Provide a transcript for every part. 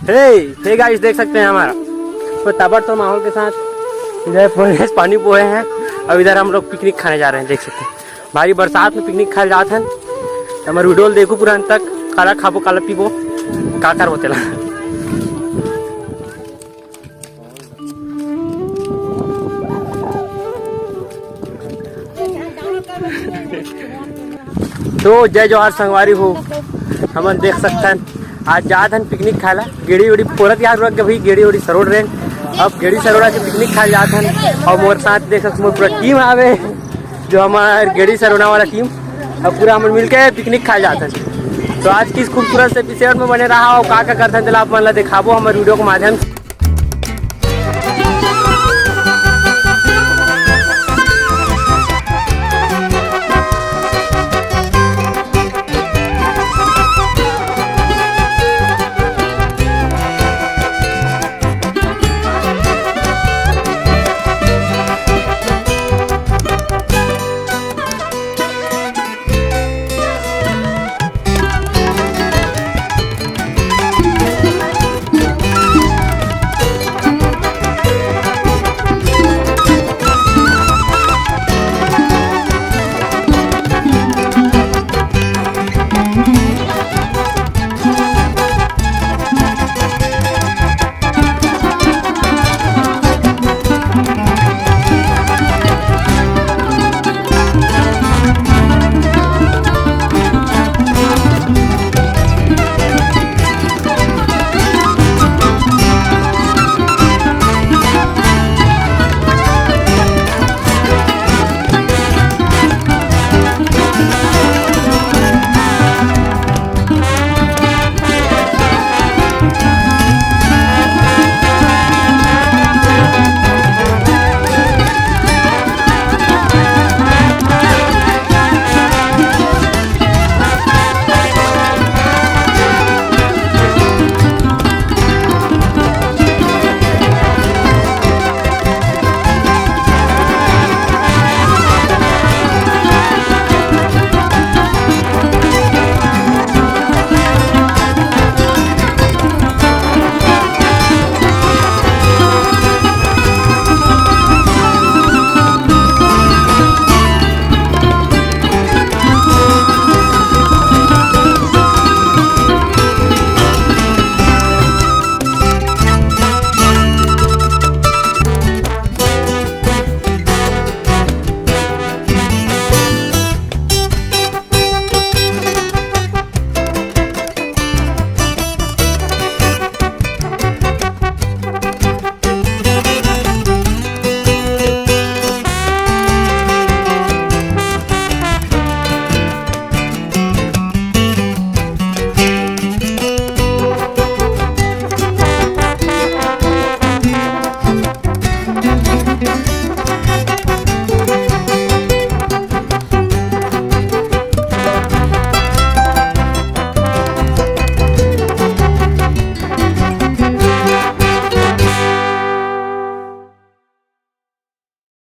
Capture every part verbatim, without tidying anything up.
हे, hey guys, देख सकते हैं हमारा तो ताबड़तोड़ माहौल के साथ इधर पोहे, पानी पोहे हैं। अब इधर हम लोग पिकनिक खाने जा रहे हैं, देख सकते हैं। भारी बरसात में पिकनिक खाए जात हन। तो हमारे वीडियो ल देखो पूरा अंत तक, काला खाबो, काला पीबो, का करबो तेला। तो जय जोहार संगवारी हो, हमन देख सकथन आज जात हन पिकनिक खाए ला। गेड़ी उड़ी फोरत यार रुक के भाई, गेड़ी उड़ी सरोड़ रहे। अब गेड़ी सरोड़ा के पिकनिक खाए जात हन और मोर साथ देख सकत मोर पूरा टीम आवे, जो हमार गेड़ी सरोड़ा वाला टीम। अब पूरा हमन मिलके पिकनिक खाए जात हन। तो आज की इस खूबसूरत से एपिसोड में बने रहा और का का करथन तेला आप मन ला दिखाबो हमर वीडियो के माध्यम से।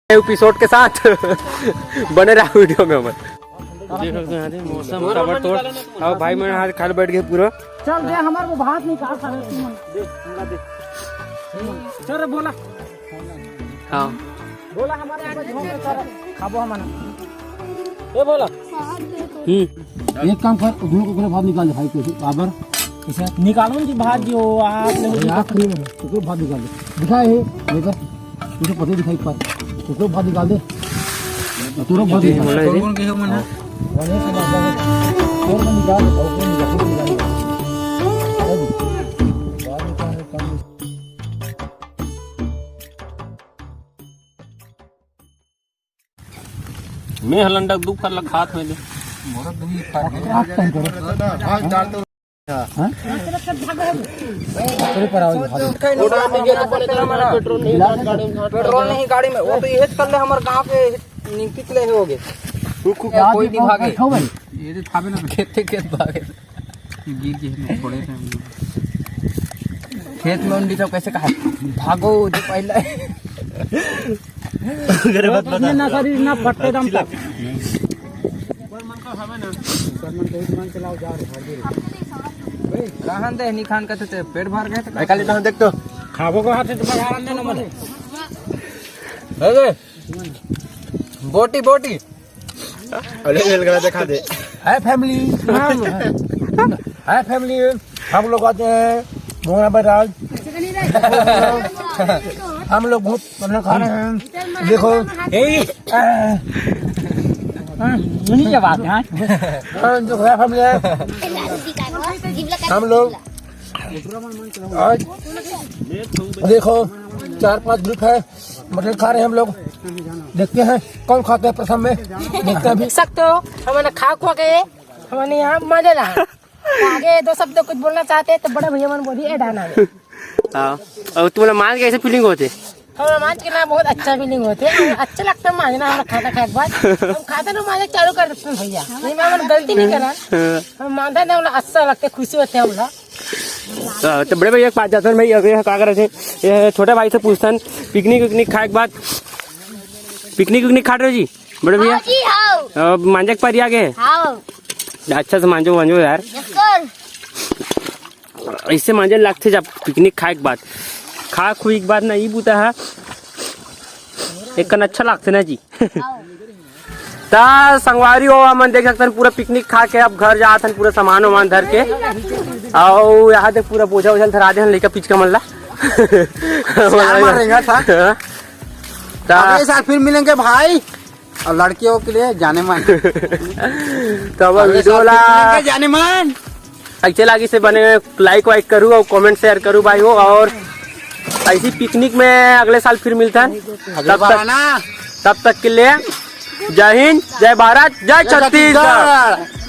एपिसोड के साथ बने रहा वीडियो में हमर। देख सकते हैं, मौसम ताबड़तोड़। अब भाई मन आज खाए बैठ गए पूरा। चल दे, हमारे को भात निकाल सारे तू मन। चल रे, बोला। हाँ। बोला, हमारे आगे झोंक के चल, खाबो हमन। ए, बोला। हम्म। एक काम कर, दोनों को भात निकाल दे भाई, कैसे? बराबर। कैसे? निकालो जी भात जी, वो आप लोग यार, free में है। ओकरो भात निकाल दे। दिखा ये, लेकर। तुझे पता ही दिखाई पर। ओकरो भात निकाल दे। तोरो भात निकाल। बोला जी। कौन कहे मना? हाँ। और निकाल, और निकाल, निकाल। मैं हलंडा दू फर ला खात में दे। मोरा दू ही फर है। हाँ? अरे पर आओ, भाग। पेट्रोल नहीं गाड़ी में, वो तो ये कर ले, हमारे गांव के निकले हो गए। तू खूब कोई दिमाग है। ये तो था भी ना। खेते खेत भागे। गिर गए हैं, छोड़े थे हम लोग। खेत में उंडी तो कैसे कहा, "भागो जो पहले।" अरे बात बता। ना शरीर ना फटते दम तक। कहां दे नहीं खान का तो पेट भर गए तो मैं खाली तहां देख तो। खाबो को हाथ से तो बगा रहा ना मने। अरे, बोटी, बोटी। अरे, रेलगाड़ा दिखा दे। हाय फैमिली। हाय फैमिली। हम लोग आज हैं मोहना बैराज। हम लोग बहुत मतलब खा रहे हैं। देखो। ए, नहीं ये बात है। हाँ, जो है फैमिली है। हम लोग आज देखो, चार पांच ग्रुप है, मटन खा रहे हैं हम लोग। देखते हैं कौन खाता है प्रथम में। देखते हैं अभी। देख सकते हो, हमन खा खुआ के हमन यहाँ मजे ला। आगे दो शब्द कुछ बोलना चाहते हैं तो बड़े भैया मन बोलिए डाना में। हाँ। और तुम्हारा मांस कैसे फीलिंग होते? हमारा मांस के ना बहुत अच्छा फीलिंग होते हैं, अच्छा लगता है मांस ना, हमारा खाना खाए के बाद हम खाते ना मांस चालू कर देते हैं भैया, नहीं मैं हमन गलती नहीं करा। हम मांस ना, अच्छा लगता है, खुशी होते हैं हम लोग। हाँ, तो बड़े भैया के पास जाथन भाई, अभी का करत हे? ये छोटे भाई से पूछथन, पिकनिक विकनिक खाए के बाद, पिकनिक विकनिक खात रहो जी बड़े भैया? हाँ जी, हाँ। अब मांजे के पारी आ गए? हाँ। अच्छा से मांजो, मांजो यार। बिल्कुल। ऐसे मांजे लागथे जब पिकनिक खाए के बाद, खा खुई के बाद ना, ई बूता है एक कन अच्छा लागथे ना जी। हाँ। त संगवारी हो, हमन देख सकथन पूरा पिकनिक खा के अब घर जात हन, पूरा सामान वामान धर के। अउ यहाँ देख पूरा बोझा वोझा धरा दे हन लइका पिचका मन ला। श्याम रेंगत हा। हाँ। त अगले साल फिर मिलेंगे भाई, और लड़कियों के लिए जाने मन। त अब अगले वीडियो साल ला फिर मिलेंगे जाने मन। अच्छे लागी से बने लाइक वाइक करू और कमेंट शेयर करू भाई हो, और ऐसी पिकनिक में अगले साल फिर मिलता है। अगले तब बार तक आना। तब तक के लिए जय हिंद, जय भारत, जय जय छत्तीसगढ़। छत्तीसगढ़।